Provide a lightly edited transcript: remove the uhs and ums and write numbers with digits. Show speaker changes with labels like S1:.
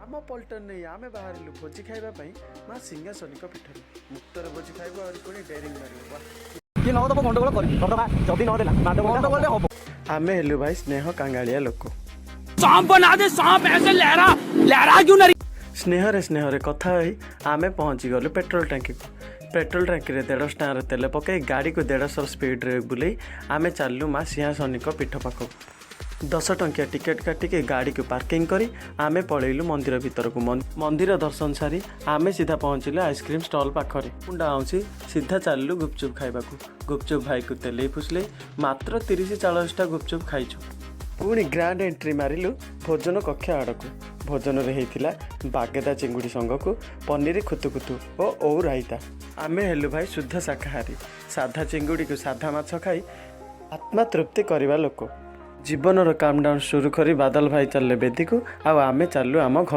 S1: ଆମ ପଲଟନ ନେଇ ଆମେ ବାହାରିଲୁ ଭୋଜି ଖାଇବା ପାଇଁ ମା ସିଂହାସନୀଙ୍କ ପୀଠରେ। ମୁକ୍ତରେ ଭୋଜି ଖାଇବୁ, ଆହୁରି ପୁଣି ଡେରିଂ ମାରିବୁ, ବାଃ!
S2: କିଏ ନ ଦବ, ଗଣ୍ଡଗୋଳ କରିବି। ଯଦି ନ ଦେଲା, ଗଣ୍ଡଗୋଳରେ ହବ।
S1: ଆମେ ହେଲୁ ଭାଇ ସ୍ନେହ କାଙ୍ଗାଳିଆ ଲୋକ।
S3: सांप बना दे सांप, ऐसे लहरा लहरा क्यों नहीं?
S1: ସ୍ନେହରେ ସ୍ନେହରେ କଥା ହୋଇ ଆମେ ପହଞ୍ଚିଗଲୁ ପେଟ୍ରୋଲ ଟାଙ୍କିକୁ। ପେଟ୍ରୋଲ ଟାଙ୍କିରେ 150 ଟଙ୍କାର ତେଲ ପକାଇ, ଗାଡ଼ିକୁ 150 ସ୍ପିଡ଼ରେ ବୁଲେଇ ଆମେ ଚାଲିଲୁ ମା ସିଂହାସନୀଙ୍କ ପୀଠ ପାଖକୁ। 10 ଟଙ୍କିଆ ଟିକେଟ୍ କାଟିକି ଗାଡ଼ିକୁ ପାର୍କିଂ କରି ଆମେ ପଳେଇଲୁ ମନ୍ଦିର ଭିତରକୁ। ମନ୍ଦିର ଦର୍ଶନ ସାରି ଆମେ ସିଧା ପହଞ୍ଚିଲୁ ଆଇସ୍କ୍ରିମ୍ ଷ୍ଟଲ୍ ପାଖରେ। ମୁଣ୍ଡ ଆଉଁସି ସିଧା ଚାଲିଲୁ ଗୁପଚୁପ୍ ଖାଇବାକୁ। ଗୁପଚୁପ୍ ଭାଇକୁ ତେଲେଇ ଫୁସଲେଇ ମାତ୍ର 30-40ଟା ଗୁପଚୁପ୍ ଖାଇଛୁ। ପୁଣି ଗ୍ରାଣ୍ଡ ଏଣ୍ଟ୍ରି ମାରିଲୁ ଭୋଜନ କକ୍ଷ ଆଡ଼କୁ। ଭୋଜନରେ ହେଇଥିଲା ବାଗେଦା ଚିଙ୍ଗୁଡ଼ି ସାଙ୍ଗକୁ ପନିର ଖୁତୁଖୁତୁ ଓ ଓଉ ରାଇତା। ଆମେ ହେଲୁ ଭାଇ ଶୁଦ୍ଧ ଶାକାହାରୀ। ସାଧା ଚିଙ୍ଗୁଡ଼ିକୁ ସାଧା ମାଛ ଖାଇ ଆତ୍ମା ତୃପ୍ତି କରିବା ଲୋକ। ଜୀବନର କାଉଣ୍ଟଡାଉନ୍ ଶୁରୁ କରି ବାଦଲ ଭାଇ ଚାଲିଲେ ବେଦୀକୁ, ଆଉ ଆମେ ଚାଲିଲୁ ଆମ ଘର।